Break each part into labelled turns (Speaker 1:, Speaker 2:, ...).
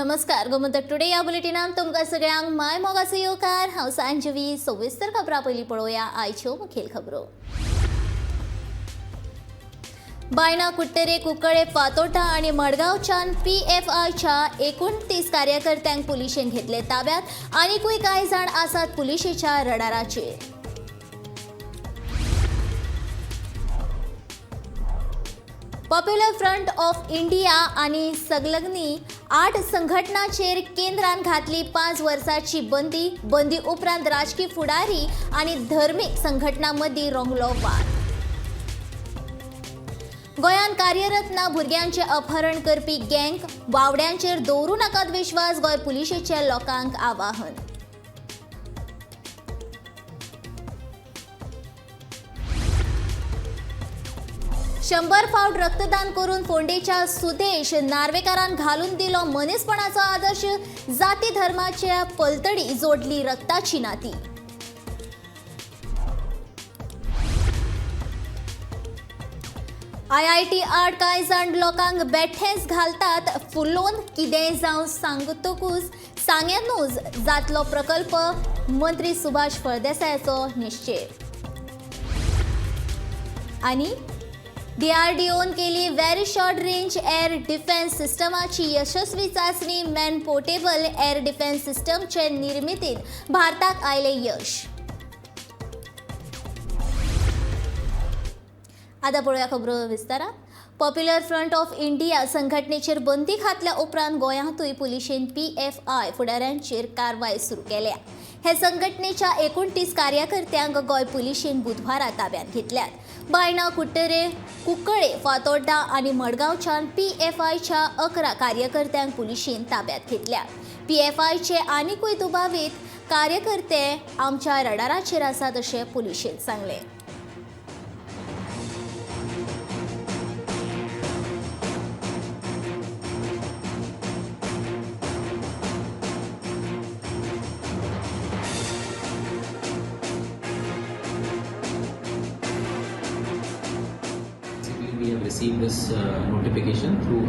Speaker 1: नमस्कार, गोमंतक टुडे या बुलेटिनान तुमकां सगळ्यांक माय मोगाचो येवकार. हांव सांजवी. सविस्तर खबरां. पयलीं पळोवया आयच्यो मुखेल खबरो. बायणा, कुडटरे, कुंकळे, फातोर्डा आनी मडगांवच्यान पीएफआयच्या 29 कार्यकर्त्यांक पुलिशेन घेतले ताब्यात. आनिकूय कांय जाण आसात पुलिशेच्या रडाराचेर. पॉप्युलर फ्रंट ऑफ इंडिया आनी संलग्नी 8 संघटनांचेर केंद्रान घातली 5 वर्सांची बंदी. बंदी उपरांत राजकी फुडारी आनी धर्मीक संघटनां मदीं रंगलो वाद. गोंयांत कार्यरत ना भुरग्यांचें अपहरण करपी गँग. वावड्यांचेर दवरूं नाकात विश्वास, गोंय पुलिशेचें लोकांक आवाहन. 100 फावट रक्तदान करून फोंडेच्या सुदेश नार्वेकारान घालून दिलो मनीसपणाचो आदर्श. जाती धर्माच्या पलतडी जोडली रक्ताची नाती. आयआयटी आड कांय जाण लोकांक बेठेंच घालतात फुलोवन. कितेंय जावं सांगतकूच सांग्यानूच जातलो प्रकल्प, मंत्री सुभाष फळदेसायाचो निश्चेव. आनी डीआरडीओन केली very short range air defence सिस्टमाची यशस्वी चाचणी. मॅन पोर्टेबल एअर डिफेन्स सिस्टमचे निर्मितीत भारताक आयले यश. आतां पळोवया खबरो विस्तारान. पॉप्युलर फ्रंट ऑफ इंडिया संघटनेचेर बंदी घातल्या उपरांत गोंयांतूय पुलिशेन पीएफआय फुडाऱ्यांचेर कारवाय सुरू केल्या. हे संघटनेच्या 29 कार्यकर्त्यांक गोंय पुलिशेन बुधवारा ताब्यांत घेतल्यात. बायणा, कुडटरे, कुंकळे, फातोर्डा आनी मडगांवच्यान पीएफआयच्या 11 कार्यकर्त्यांक पुलिशेन ताब्यांत घेतल्यात. पीएफआयचे आनिकूय दुबावीत कार्यकर्ते आमच्या रडाराचेर आसात अशें पुलिशेन सांगलें.
Speaker 2: Basically, we have received this notification through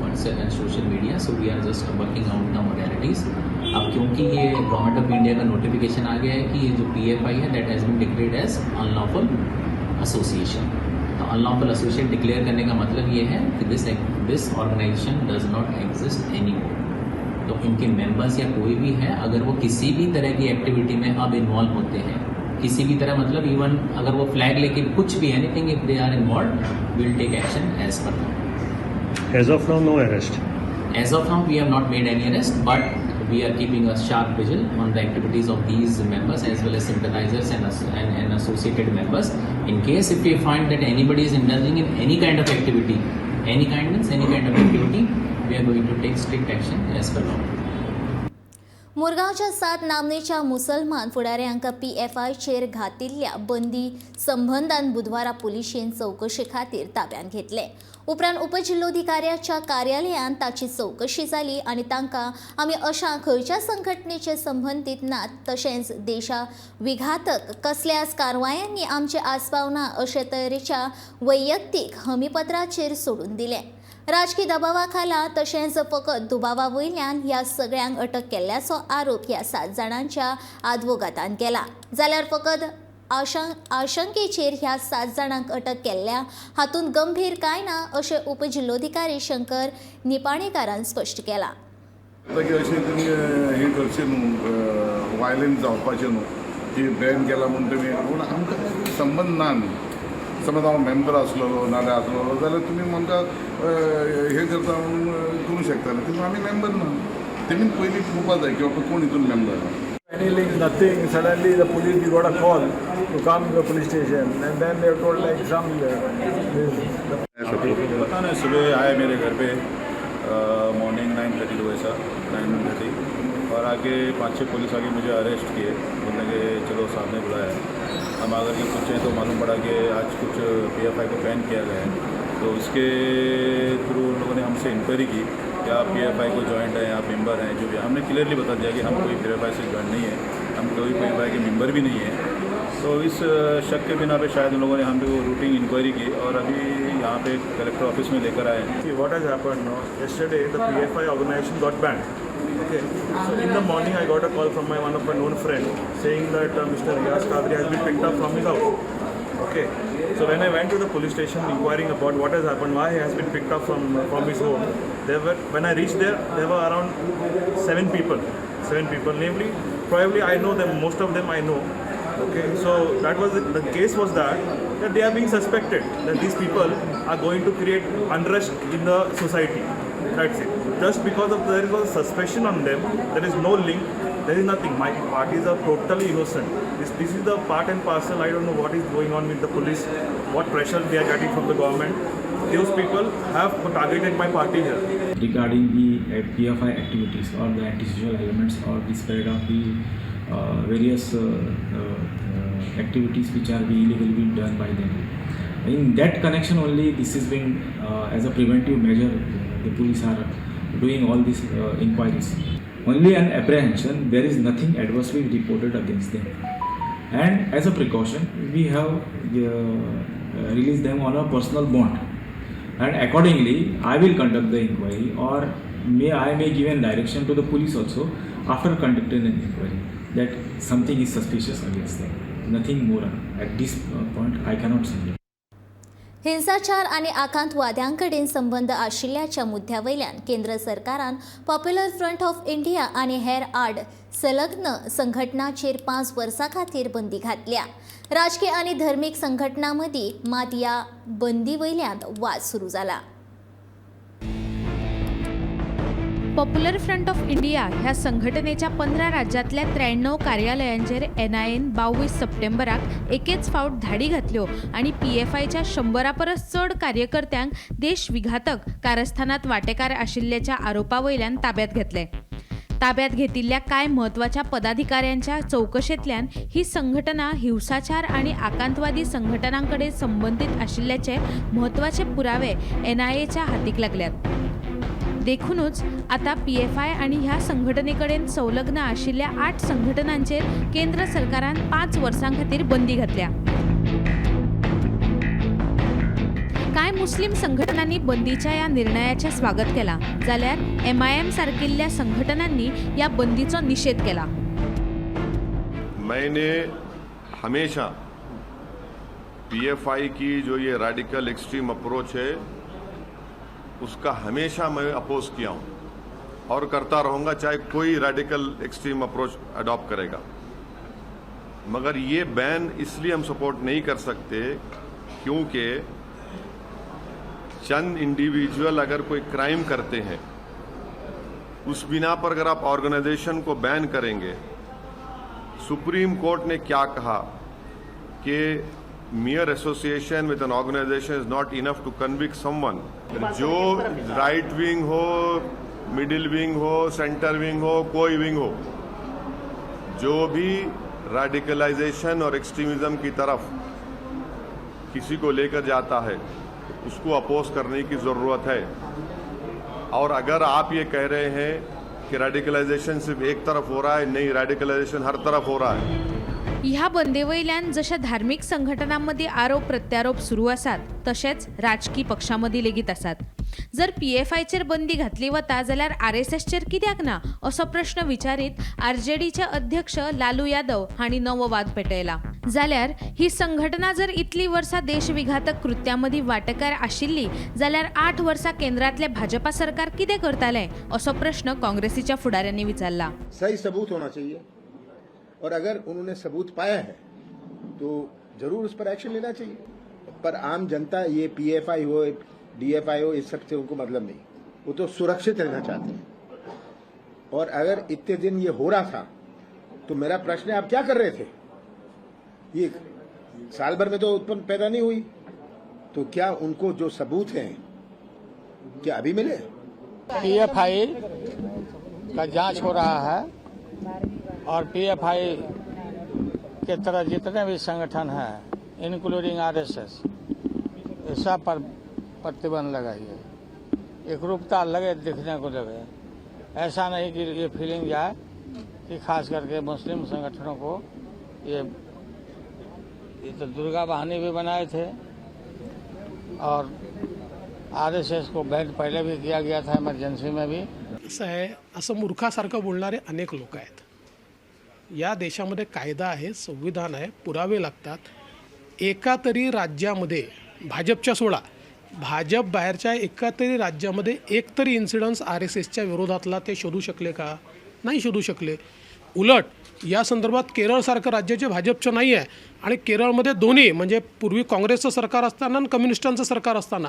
Speaker 2: WhatsApp and social media. So we are just working out the modalities. अब क्योंकि ये गवर्नमेंट ऑफ इंडिया का नोटिफिकेशन आ गया है कि ये जो पीएफआई है, that has been declared as unlawful association. तो अनलॉफुल एसोसिएशन डिक्लेयर करने का मतलब ये है कि this organization does not exist any more. तो इनके मेंबर्स या कोई भी है, अगर वो किसी भी तरह की एक्टिविटी में अब इन्वॉल्व होते हैं, किसी भी तरह, मतलब इवन अगर वो फ्लैग लेके कुछ भी, anything, if they are involve, will take action as per law.
Speaker 3: As of now, no arrest.
Speaker 2: As of now, we have not made any arrest, but we are keeping a sharp vigil on the activities of these members as well as sympathizers and associated members. In case if we find that anybody is indulging in any kind of activity, any kind means any kind of activity, we are going to take strict action as per law.
Speaker 1: मुरगांवच्या 7 नामनेच्या मुसलमान फुडाऱ्यांक पीएफआयचेर घातिल्ल्या बंदी संबंदान बुधवारा पुलिशेन चवकशे खातीर ताब्यांत घेतले. उपरांत उपजिल्लोधिकाऱ्याच्या कार्यालयांत ताची चवकशी जाली आनी तांकां आमी अशा खंयच्या संघटनेचे संबंदीत नात, तशेंच देशा विघातक कसल्याच कारवायांनी आमचे आस्पाव ना अशे तरेच्या वैयक्तीक हमीपत्राचेर सोडून दिलें. राजकी दबावा खाला तशेंच फकत दुबावा वयल्यान ह्या सगळ्यांक अटक केल्ल्याचो आरोप ह्या 7 जाणांच्या आदवोगादान केला. जाल्यार फकत आशंकेचेर ह्या 7 जाणांक अटक केल्ल्या हातूंत गंभीर कांय ना अशें उपजिल्लोधिकारी शंकर निपाणेकारान स्पश्ट केलां.
Speaker 4: की अशें तुमी हें करचें न्हू, वायलंट जावपाचें न्हू, की बॅन केला म्हूण तुमी, पूण आमकां संबंद ना न्हू. समज हांव मेंबर आसलेलो नाल्यार आसलेलो जाल्यार तुमी म्हाका हें करता म्हणून करूं शकताले. पूण आमी मेंबर ना. तेमी पयलीं पळोवपा जाय की बाबा कोण हितून member.
Speaker 5: Any link, nothing. Suddenly the police, we got a call to come to the police station, and then they told like some this, the
Speaker 6: पता नहीं, सुबह आए मेरे घर पे मॉर्निंग 9:30 टू ऐसा 9:30 और आके 5-6 पुलिस आके मुझे अरेस्ट किए. बोलने के चलो, सामने बुलाया. हम आकर के पूछे तो मालूम पड़ा कि आज कुछ पीएफआई को बैन किया गया है. तो उसके थ्रू उन लोगों ने हमसे इंक्वायरी की कि आप पीएफआई को ज्वाइंट हैं, आप मेंबर हैं, जो भी. हमने क्लियरली बता दिया कि हम कोई पीएफआई से ज्वाइन नहीं है, हम कोई पीएफआई के मेंबर भी नहीं है. तो इस शक के बिना पे शायद उन लोगों ने हम पे वो रूटीन इंक्वायरी की और अभी यहाँ पे कलेक्टर ऑफिस में लेकर आए हैं।
Speaker 7: See, what has happened now? Yesterday, the PFI organization got banned. Okay. So in the morning, I got a call from my one of my known friend saying that Mr. Riyaz Qadri has been picked up from his house. Okay. So when I went to the police station inquiring about what has happened, why he has been picked up from his home, there were when I reached there, there were around seven people. Seven people, namely, probably I know them. Most of them I know. Okay, so that was the case was that they are being suspected that these people are going to create unrest in the society. That's it. Just because of there was a suspicion on them, there is no link, there is nothing. My parties are totally innocent. This is the part and parcel. I don't know what is going on with the police, what pressure they are getting from the government. Those people have targeted my party here.
Speaker 8: Regarding the PFI activities or the antisocial elements or the spread of the various activities which are being illegally being done by them. In that connection only, this is being as a preventive measure, the police are doing all these inquiries. Only an apprehension, there is nothing adversely reported against them. And as a precaution, we have released them on a personal bond. And accordingly, I will conduct the inquiry, or I may give a direction to the police also after conducting an inquiry that something is suspicious against them. Nothing more at this point I cannot say.
Speaker 1: हिंसाचार आनी आकांतवाद्यां कडेन संबंद आशिल्ल्याच्या मुद्द्या वयल्यान केंद्र सरकारान popular front of India आनी हेर आड संलग्न संघटनाचेर 5 वर्सां खातीर बंदी घातल्या. राजकीय आनी धर्मीक संघटनां मदीं मात ह्या बंदी वयल्यान वाद सुरू जाला.
Speaker 9: पॉप्युलर फ्रंट ऑफ इंडिया ह्या संघटनेच्या 15 राज्यांतल्या 93 कार्यालयांचेर एनआयएन 22 सप्टेंबराक एकेच फावट धाडी घातल्यो आनी पीएफआयच्या 100 परस चड कार्यकर्त्यांक देश विघातक कारस्थानात वांटेकार आशिल्ल्याच्या आरोपा वयल्यान ताब्यात घेतले. ताब्यात घेतिल्ल्या कांय म्हत्वाच्या पदाधिकाऱ्यांच्या चवकशेंतल्यान ही संघटना हिंसाचार आनी आकांतवादी संघटनां कडेन संबंदीत आशिल्ल्याचे म्हत्वाचे पुरावे एनआयएच्या हातीक लागल्यात. देखूनच आता पीएफआय आनी ह्या संघटने कडेन संलग्न आशिल्ल्या 8 संघटनांचेर केंद्र सरकारान 5 वर्सां खातीर बंदी घातल्या. कांय मुस्लीम संघटनांनी बंदीच्या ह्या निर्णयाचें स्वागत केलां, जाल्यार एमआयएम सारकिल्ल्या संघटनांनी ह्या बंदीचो निशेध केला.
Speaker 10: मैंने हमेशा पीएफआई की जो ये रेडिकल एक्सट्रीम अप्रोच है उसका हमेशा मैं अपोज किया हूं और करता रहूंगा, चाहे कोई रेडिकल एक्सट्रीम अप्रोच अडॉप्ट करेगा। मगर ये बैन इसलिए हम सपोर्ट नहीं कर सकते क्योंकि चंद इंडिविजुअल अगर कोई क्राइम करते हैं, उस बिना पर अगर आप ऑर्गेनाइजेशन को बैन करेंगे, सुप्रीम कोर्ट ने क्या कहा कि mere association with an organization is not enough to convict someone. जो राइट विंग हो, मिडिल विंग हो, सेंटर विंग हो, कोई विंग हो, जो भी रेडिकलाइजेशन और एक्सट्रीमिज्म की तरफ किसी को लेकर जाता है उसको अपोज करने की ज़रूरत है। और अगर आप ये कह रहे हैं कि रेडिकलाइजेशन सिर्फ एक तरफ हो रहा है, नहीं, रेडिकलाइजेशन हर तरफ हो रहा है।
Speaker 9: ह्या बंदेवयल्यान जशे धार्मीक संघटनां मदीं आरोप प्रत्यारोप सुरू आसात तशेंच राजकी पक्षां मदीं लेगीत आसात. जर पीएफआयचेर बंदी घातली वता जाल्यार आरएसएसचेर कित्याक ना असो प्रश्न विचारीत आरजेडीचे अध्यक्ष लालू यादव हांणी नवो वाद पेटयला. जाल्यार ही संघटना जर इतली वर्सां देशविघातक कृत्यां मदीं वांटेकार आशिल्ली जाल्यार 8 वर्सां केंद्रांतलें भाजपा सरकार कितें करतालें असो प्रश्न काँग्रेसीच्या फुडाऱ्यांनी विचारला.
Speaker 11: सही सबूत होना चाहिए और अगर उन्होंने सबूत पाया है तो जरूर उस पर एक्शन लेना चाहिए। पर आम जनता ये पीएफआई हो, डीएफआई हो, इस सब से उनको मतलब नहीं, वो तो सुरक्षित रहना चाहते हैं। और अगर इतने दिन ये हो रहा था तो मेरा प्रश्न है, आप क्या कर रहे थे? ये साल भर में तो उत्पन्न पैदा नहीं हुई, तो क्या उनको जो सबूत हैं क्या अभी मिले?
Speaker 12: पीएफआई का जांच हो रहा है और पीएफआई के तरह जितने भी संगठन हैं, इंक्लूडिंग आरएसएस, सब पर प्रतिबंध लगाइए। एकरूपता लगे, दिखने को लगे, ऐसा नहीं कि ये फीलिंग जाए कि खास करके मुस्लिम संगठनों को ये ये तो दुर्गा वाहिनी भी बनाए थे और आरएसएस को बैन पहले भी किया गया था, इमरजेंसी में भी।
Speaker 13: असं आहे, असं मूर्खासारखं बोलणारे अनेक लोक आहेत। या देशामध्ये कायदा आहे, संविधान आहे, पुरावे लागतात। एका तरी राज्यामध्ये भाजपच्या सोडा, भाजप बाहेरच्या एका तरी राज्यामध्ये एक तरी इन्सिडन्स आरएसएसच्या विरोधातला ते शोधू शकले का? नाही शोधू शकले। उलट या संदर्भात केरळसारखं राज्य जे भाजपचं नाही आहे आणि केरळमध्ये दोन्ही म्हणजे पूर्वी काँग्रेसचं सरकार असताना आणि कम्युनिस्टांचं सरकार असताना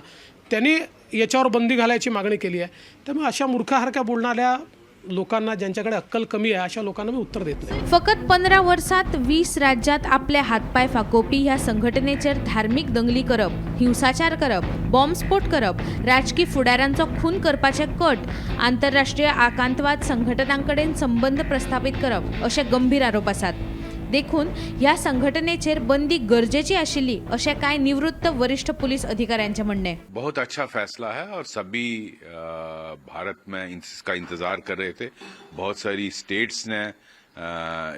Speaker 13: त्यांनी याच्यावर बंदी घालायची मागणी केली आहे। त्यामुळे अशा मूर्खासारख्या बोलणाऱ्या लोकांना, ज्यांच्याकडे अक्कल कमी आहे, अशा लोकांना मी उत्तर देत नाही।
Speaker 9: फकत 15 वर्सांत 20 राज्यांत आपले हातपाय फाकोवपी ह्या संघटनेचेर धार्मीक दंगली करप, हिंसाचार करप, बॉम्बस्फोट करप, राजकी फुडाऱ्यांचो खून करपाचे कट, आंतरराष्ट्रीय आकांतवाद संघटनांकडेन संबंद प्रस्थापित करप अशे गंभीर आरोप आसात। देखून ह्या संघटनेचेर बंदी गरजेची आशिल्ली अशें कांय निवृत्त वरिष्ठ पुलीस अधिकाऱ्यांचें म्हणणें।
Speaker 14: बहुत अच्छा फैसला है और सभी भारत में इसका इंतजार कर रहे थे। बहुत सारी स्टेट्स ने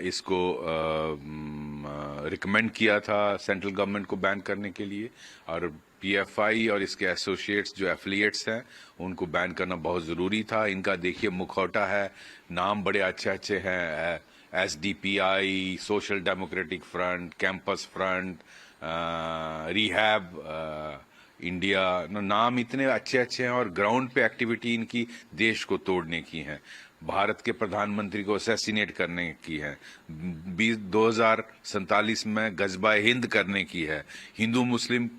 Speaker 14: इसको रिकमेंड किया था सेंट्रल गवर्नमेंट को बैन करने के लिए, और पीएफआई और इसके एसोसिएट्स जो एफिलिएट्स हैं उनको बैन करना बहुत ज़रूरी था। इनका देखिए मुखौटा है, नाम बड़े अच्छे अच्छे हैं, SDPI, Social Democratic Front, Campus Front, Rehab India, नाम इतने अच्छे अच्छे हैं और ग्राउंड पे एक्टिविटी इनकी देश को तोड़ने की है, भारत के प्रधानमंत्री को असैसिनेट करने की है, 2047 में गजबा हिंद करने की है, हिंदू मुस्लिम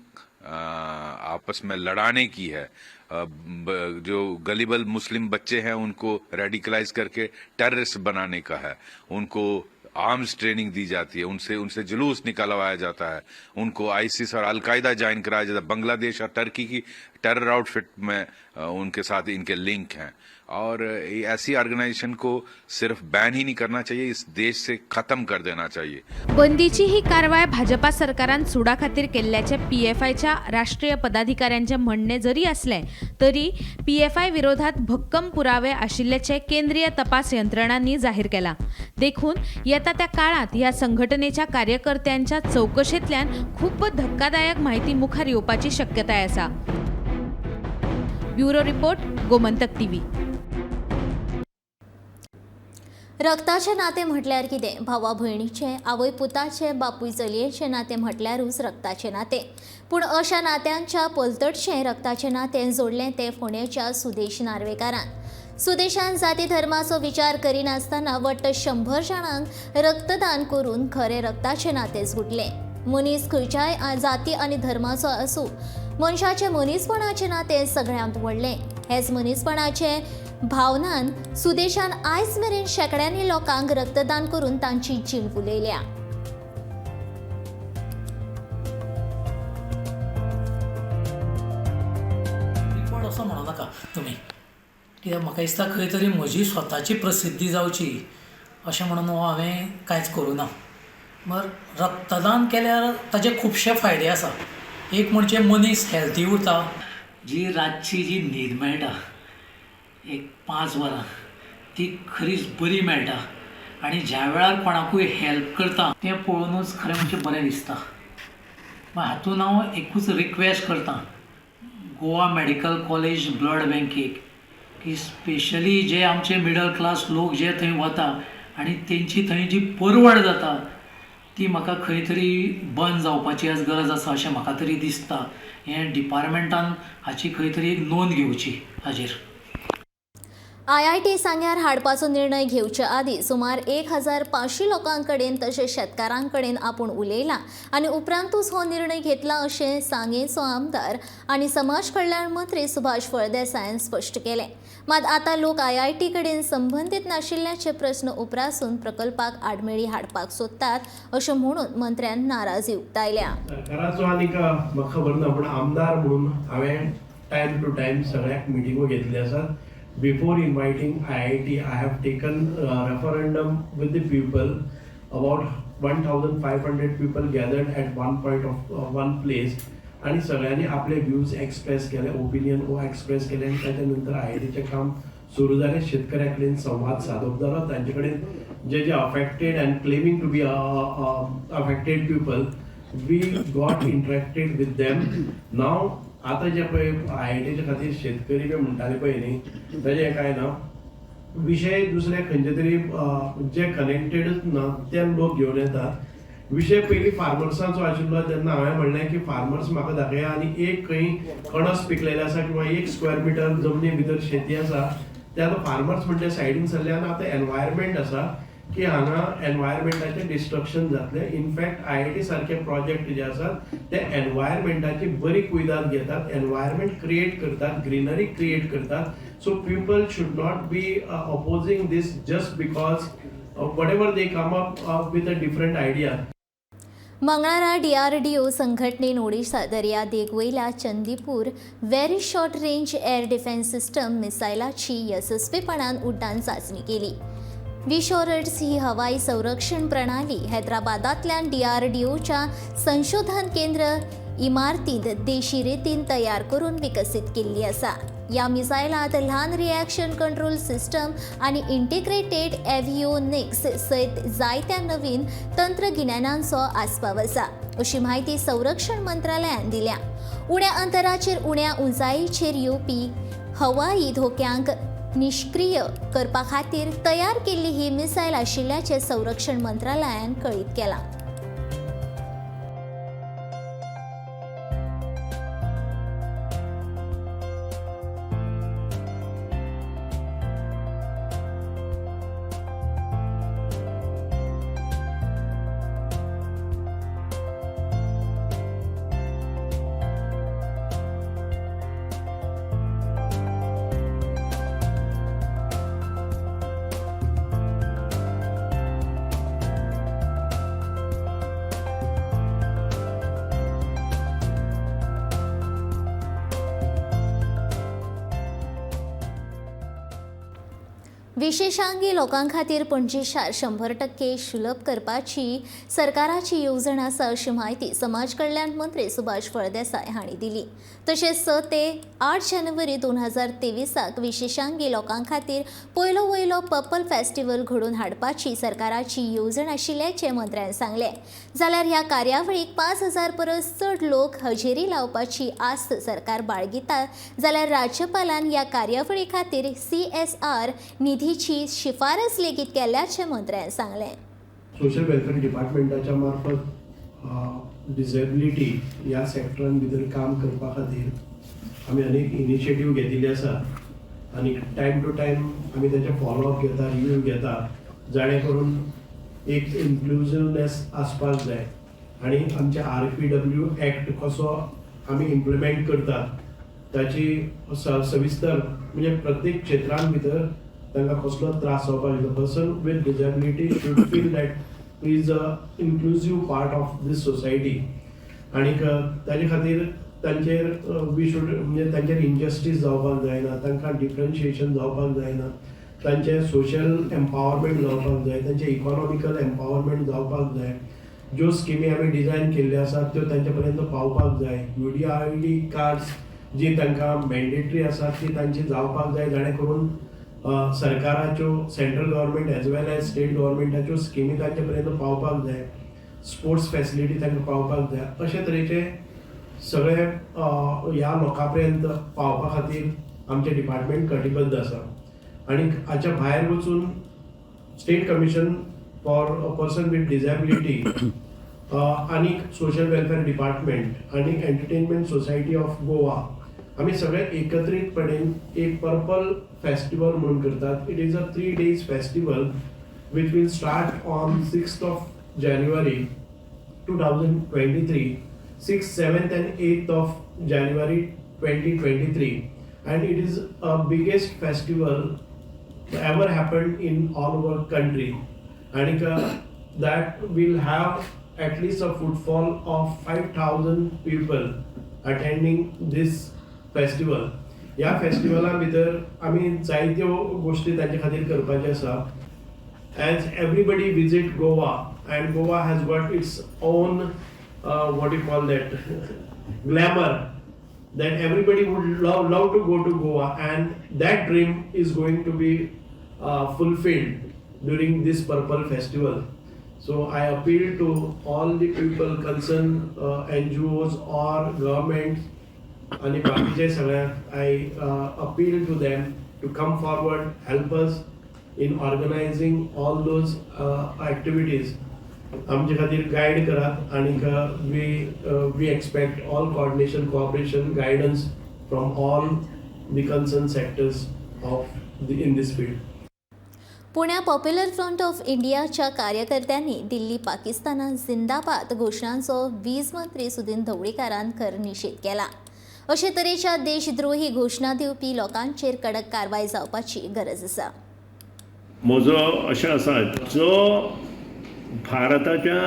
Speaker 14: आपस में लड़ाने की है, जो गलीबल मुस्लिम बच्चे हैं उनको रेडिकलाइज करके टेररिस्ट बनाने का है, उनको आर्म्स ट्रेनिंग दी जाती है, उनसे उनसे जुलूस निकलवाया जाता है, उनको आईसिस और अलकायदा ज्वाइन कराया जाता है, बांग्लादेश और टर्की की टेरर आउटफिट में उनके साथ इनके लिंक हैं। और ऐसी ऑर्गेनाइजेशन को सिर्फ बैन ही नहीं करना चाहिए, इस देश से खत्म कर देना चाहिए।
Speaker 9: बंदीची ही कारवाय भाजपा सरकारान सुडा खातीर केल्ल्याचे पीएफआयच्या राष्ट्रीय पदाधिकाऱ्यांचे म्हणणे जरी असलें तरी पीएफआय विरोधात भक्कम पुरावे आशिल्ल्याचे केंद्रीय तपास यंत्रणांनी जाहीर केला। देखून येता त्या काळात ह्या संघटनेच्या कार्यकर्त्यांच्या चौकशेंतल्यान खूब धक्कादायक माहिती मुखार येवपाची शक्यताय आसा। Bureau report, Gomantak TV.
Speaker 1: रक्ताचें नातें म्हटल्यार कितें? भावा भयणीचें, आवय पुताचें, बापूय चलयेचें नातें म्हटल्यारूच रक्ताचें नातें। पूण अशा नात्यांच्या पलतडचें रक्ताचें नातें जोडलें तें फोंडेच्या सुदेश नार्वेकारान। सुदेशान जाती धर्माचो विचार करिनासतना वट्ट 100 जाणांक रक्तदान करून खरें रक्ताचें नातें जोडलें। मनीस खंयच्याय जाती आनी धर्माचो आसूं, मनशाचें मनीसपणाचें नातें सगळ्यांत व्हडलें। हेच मनीसपणाचें भावनान सुदेशान आयज मेरेन शेंकड्यांनी लोकांक रक्तदान करून तांची जीण फुलयल्या।
Speaker 15: रिपोर्ट असो म्हणू नाका तुमी, कित्याक म्हाका दिसता खंय तरी म्हजी स्वताची प्रसिद्धी जावची अशें म्हणून हो हांवें कांयच करूं ना। बरं, रक्तदान केल्यार ताजे खुबशे फायदे आसा। एक म्हणजे मनीस हेल्थी उरता, जी रातची जी न्हीद मेळटा एक 5 वरां ती खरीच बरी मेळटा आनी ज्या वेळार कोणाकूय हेल्प करता तें पळोवनूच खरें म्हणजे बरें दिसता। हातूंत हांव एकूच रिक्वेस्ट करता गोवा मेडिकल कॉलेज ब्लड बँकेक की स्पेशली जे आमचे मिडल क्लास लोक जे थंय वता आनी तेंची थंय जी परवड जाता ती म्हाका खंय तरी बंद जावपाची आज गरज आसा अशें म्हाका तरी दिसता। हें डिपार्टमेंटान हाची खंय तरी एक नोंद घेवची हाजेर।
Speaker 1: आयआयटी सांग्यार हाडपाचो निर्णय घेवचे आदीं सुमार 1500 लोकां कडेन तशेंच शेतकारां कडेन आपूण उलयला आनी उपरांतूच हो निर्णय घेतला अशें सांगेचो आमदार आनी समाज कल्याण मंत्री सुभाष फळदेसायान स्पश्ट केलें। मात आतां लोक आयआयटी कडेन संबंदीत नाशिल्ल्याचे प्रस्न उप्रासून प्रकल्पाक आडमेळी हाडपाक सोदतात अशें म्हणून मंत्र्यान नाराजी उक्तायल्या।
Speaker 16: सरकाराचो आनीक म्हाका खबर ना, पूण आमदार म्हणून हांवें टायम टू टायम सगळ्याक मिटिंगो घेतल्यो आसात। Before inviting IIT, I have taken referendum with the people. About 1,500 people gathered at one point of one place आणि सगळ्यांनी आपले व्ह्यूज एक्सप्रेस केले, ओपिनियन एक्सप्रेस केले आणि त्याच्या नंतर आयआयटीचें काम सुरू जालें। शेतकऱ्यां कडेन संवाद सादप जालो, तांचे कडेन जे जे affected and claiming to be affected people We got interacted with them. Now आतां जे पळय आयआयटीच्या खातीर शेतकरी बी म्हणटाले पळय न्ही, ताजें कांय ना, विशय दुसरे खंयचे तरी जे कनेक्टेडच ना ते लोक घेवन येतात. विशय पयलीं फार्मर्सांचो आशिल्लो तेन्ना हांवें म्हणलें की फार्मर्स म्हाका दाखया आनी एक खंय कणस पिकलेलें आसा किंवा एक स्क्वेअर मिटर जमनी भितर शेती आसा ते आतां फार्मर्स म्हणजे सायडीन सरले आनी आतां एनवायरमेंट आसा की हांगा एनवायरमेंटाचें डिस्ट्रक्शन जातलें. इनफॅक्ट आयआयटी सारके प्रोजेक्ट जे आसात ते एनवायरमेंटाची बरी कुयदाद घेतात, एनवायरमेंट क्रिएट करतात, ग्रिनरी क्रिएट करतात. So people should not be opposing this just because whatever they come up with a different idea.
Speaker 1: मंगळारा डीआरडीओ संघटनेन ओडिशा दर्या देग वयल्या Chandipur very short range air defence system मिसायलाची येसस्वीपणान उड्डाण चांचणी केली. विशोरड्स ही हवाई संरक्षण प्रणाली हैदराबादांतल्यान डीआरडीओच्या संशोधन केंद्र इमारतींत देशी रितीन तयार करून विकसीत केल्ली आसा. ह्या मिसायलांत ल्हान रिएक्शन कंट्रोल सिस्टम आनी इंटिग्रेटेड एव्हियोनिक्स सयत जायत्या नवीन तंत्रगिन्यानांचो आस्पाव आसा, अशी म्हायती संरक्षण मंत्रालयान दिल्या. उण्या अंतराचेर उण्या उंचायेचेर येवपी हवाई धोक्यांक निश्क्रीय करपा खातीर तयार केल्ली ही मिसायल आशिल्ल्याचें संरक्षण मंत्रालयान कळीत केलां. विशेषांगी लोकां खातीर पणजी शार 100% सुलभ करपाची सरकाराची येवजण आसा, अशी म्हायती समाज कल्याण मंत्री सुभाष फळदेसाय हांणी दिली. तशेंच 6 ते 8 जानेवारी 2023 विशेषांगी लोकां खातीर पयलो वयलो पर्पल फेस्टिवल घडोवन हाडपाची सरकाराची येवजण आशिल्ल्याचें मंत्र्यान सांगलें. जाल्यार ह्या कार्यावळीक 5000 परस चड लोक हजेरी लावपाची आस्त सरकार बाळगिता. जाल्यार राज्यपालान ह्या कार्यावळी खातीर CSR निधीची शिफारस लेगीत केल्ल्याचें मंत्र्यान सांगलें.
Speaker 16: सोशल वेलफेअर डिपार्टमेंटाच्या मार्फत डिसेबिलिटी ह्या सेक्टरान भितर काम करपा खातीर आमी अनेक इनिशिएटीव घेतिल्ले आसा आनी टायम टू टायम आमी ताचे फॉलोअप घेता, रिव्यू घेता, जाणे करून एक इन्क्लुजिवनेस आसपाक जाय आनी आमचे RPW act कसो आमी इम्प्लिमेंट करतात ताची सविस्तर म्हणजे प्रत्येक क्षेत्रान भितर तांकां कसलो त्रास जावपाक जाय. Person with disability should feel that is a inclusive part of this society आनीक ताजे खातीर तांचेर we should म्हणजे तांचेर इनजस्टीस जावपाक जायना, तांकां डिफरन्शिएशन जावपाक जायना, तांचें सोशल एम्पावरमेंट जावपाक जाय, तांचें इकॉनॉमिकल एम्पावरमेंट जावपाक जाय. ज्यो स्किमी आमी डिजायन केल्ल्यो आसात त्यो तांचे पर्यंत पावपाक जाय. UDID cards जी तांकां मॅन्डेटरी आसात ती तांची जावपाक जाय, जाणे करून सरकाराच्यो central government as well as state गव्हर्मेंटाच्यो स्किमी तांचे पर्यंत पावपाक जाय. स्पोर्ट्स फॅसिलिटी तांकां पावपाक जाय. अशे तरेचे सगळे ह्या लोकां पर्यंत पावपा खातीर आमचें डिपार्टमेंट कटिबद्ध आसा. आनी हाच्या भायर वचून state commission for a person with disability आनी सोशल वेलफेअर डिपार्टमेंट आनी एंटरटेनमेंट सोसायटी ऑफ गोवा आमी सगळे एकत्रीतपणे एक पर्पल फेस्टिवल म्हणून करतात. It is a 3 days festival which will start on 6th of January 2023, 6th, 7th and 8th of January 2023, and it is a biggest festival ever happened in all over country, and that will have at least a footfall of 5,000 people attending this festival. ह्या फेस्टिवला भितर आमी जायत्यो गोश्टी तांचे खातीर करपाच्यो आसा. As everybody visit Goa and Goa has got its own what you call that glamour that everybody would love to go to Goa, and that dream is going to be fulfilled during this Purple Festival. So I appeal to all the people concern, NGOs or government आनी बाकीचे सगळ्यांक I appeal to them to come forward, help us in organizing all those activities. आमचे खातीर guide करात आनीक we expect all coordination, cooperation, guidance from all the concern sectors of the in this field.
Speaker 1: Pune popular front of इंडियाच्या कार्यकर्त्यांनी दिल्ली पाकिस्तानात जिंदाबाद घोशणांचो वीज मंत्री सुदिन ढवळीकारान खर निशेध केला. अशे तरेच्या देशद्रोही घोशणा दिवपी लोकांचेर कडक कारवाय जावपाची गरज आसा.
Speaker 3: म्हजो अशें आसा, जो भारताच्या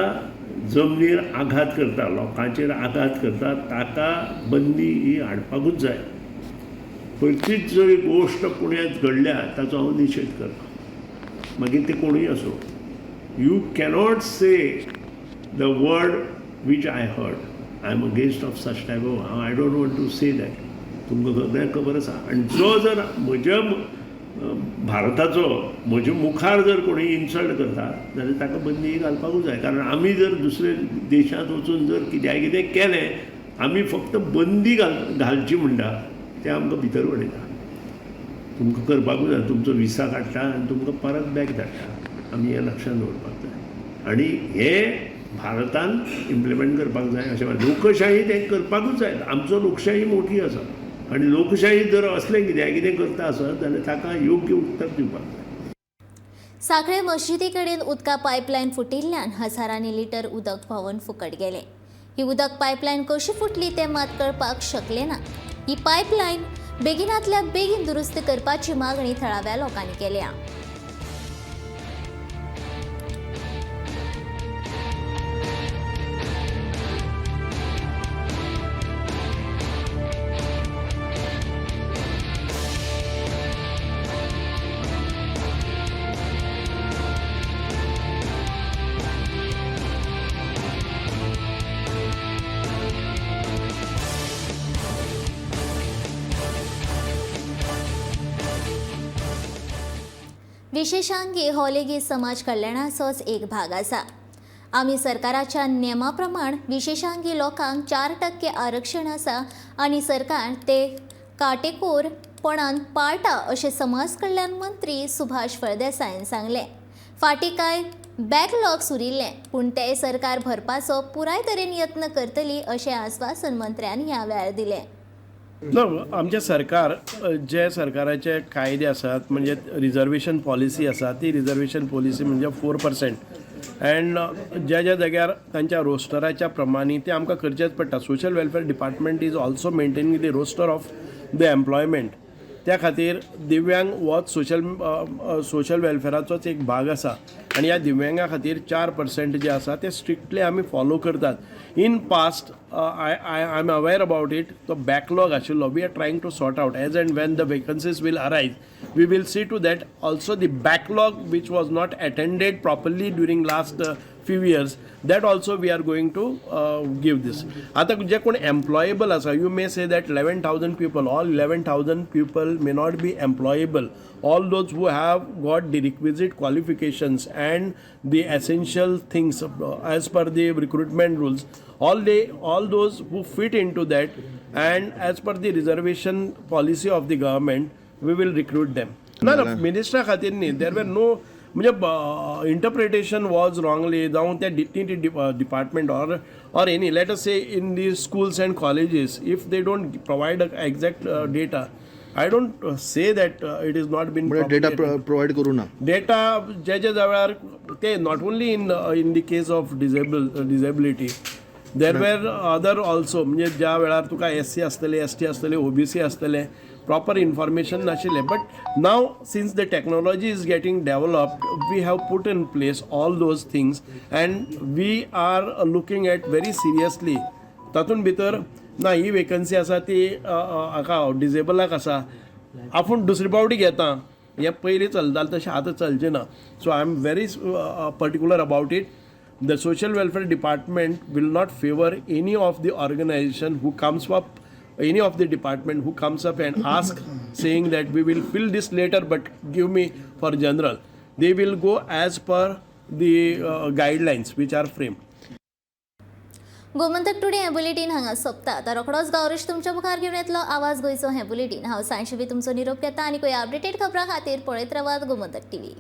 Speaker 3: जमनीर आघात करता, लोकांचेर आघात करता, ताका बंदी ही हाडपाकूच जाय. खंयचीच जरी गोश्ट पुण्यांत घडल्या ताचो हांव निशेध करता, मागीर ते कोणूय आसूं. You cannot say the word which I heard. I am against of such type of, I don't want to say that. तुमकां सगळ्यांक खबर आसा. आनी जो जर म्हज्या भारताचो म्हज्या मुखार जर कोणी इन्सल्ट करता जाल्यार ताका बंदी घालपाकूच जाय. कारण आमी जर दुसरे देशांत वचून जर कित्याय कितें केलें, आमी फक्त बंदी घालची म्हणटा, ते आमकां भितर उडयता. तुमकां करपाकूच जाय, तुमचो विसा काडटा आनी तुमकां परत बॅक धाडटा. आमी हें लक्षांत दवरपाक जाय आनी हें भारतान इम्प्लिमेंट करपाक जाय. अशें लोकशाही तें करपाकूच जाय. आमचो लोकशाही मोठी आसा आनी लोकशाही जर असलें कित्याक कितें करता आसत जाल्यार ताका योग्य उत्तर दिवपाक जाय.
Speaker 1: सांखळे मशिदी कडेन उदका पायपलायन फुटिल्ल्यान हजारांनी लिटर उदक व्हांवन फुकट गेलें. ही उदक पायपलायन कशी फुटली तें मात कळपाक शकलें ना. ही पायपलायन बेगिनातल्या बेगीन दुरुस्त करपाची मागणी थळाव्या लोकांनी केल्या. विशेषांगी हो लेगीत समाज कल्याणाचोच एक भाग आसा. आमी सरकाराच्या नेमा प्रमाण विशेषांगी लोकांक 4% आरक्षण आसा आनी सरकार ते काटेकोरपणान पाळटा अशें समाज कल्याण मंत्री सुभाष फळदेसायान सांगलें. फाटीं कांय बॅकलॉग्स उरिल्ले पूण ते सरकार भरपाचो पुराय तरेन यत्न करतली अशें आस्वासन मंत्र्यान ह्या वेळार दिलें.
Speaker 16: ना, आमचें सरकार जे सरकाराचे कायदे आसात म्हणजे रिजर्वेशन पॉलिसी आसा, ती रिजर्वेशन पॉलिसी म्हणजे 4% अँड ज्या ज्या जाग्यार तांच्या रोस्टराच्या प्रमाणे ते आमकां करचेंच पडटा. Social welfare department is also maintaining the roster of the employment. त्या खातीर दिव्यांग होच सोशल वेलफेराचोच एक भाग आसा आनी ह्या दिव्यांगा खातीर 4% जे आसा ते स्ट्रिक्टली आमी फॉलो करतात. In past I am aware about it, तो बॅकलॉग आशिल्लो. We are trying to sort out as and when the vacancies will arise. We will see to that also the backlog which was not attended properly during last few years, that also we are going to give this. आता जे कोण एम्प्लॉયેबल आसा, you may say that 11,000 people, all 11,000 people may not be employable. All those who have got the requisite qualifications and the essential things as per the recruitment rules, all those who fit into that and as per the reservation policy of the government, we will recruit them. ना ना, मिनिस्टरा खातीर न्ही, there were no म्हणजे interpretation was wrongly. जावं त्या department or any, let us say in the schools and colleges, if they don't provide exact data, I don't say that it is not been
Speaker 11: data provide करूं ना.
Speaker 16: Data ज्या ज्या वेळार ते not only in the case of disability, there were other also. म्हणजे ज्या वेळार तुका एस सी आसतले, एस टी आसतले, ओबीसी आसतले, प्रॉपर इन्फॉर्मेशन नाशिल्लें. But now since the technology is getting developed, we have put in place all those things and we are looking at very seriously. तातूंत भितर ना ही वेकन्सी आसा ती हाका डिजेबलाक आसा, आपूण दुसरे फावटी घेता, हें पयलीं चलतालें तशें आतां चलचें ना. So I am very particular about it. The social welfare department will not favour any of the organisation who comes up, any of the department who comes up and ask saying that we will fill this later but give me for general. They will go as per the guidelines which are framed.
Speaker 1: Gomantak today हें bulletin हांगा सोंपता. आतां रोखडोच गांवरेश तुमच्या मुखार घेवन येतलो आवाज गोंयचो हें बुलेटीन. हांव सांजशी तुमचो निरोप घेता आनी कोय अपडेटेड खबरां खातीर पळयत रावात गोमंतक टीव्ही.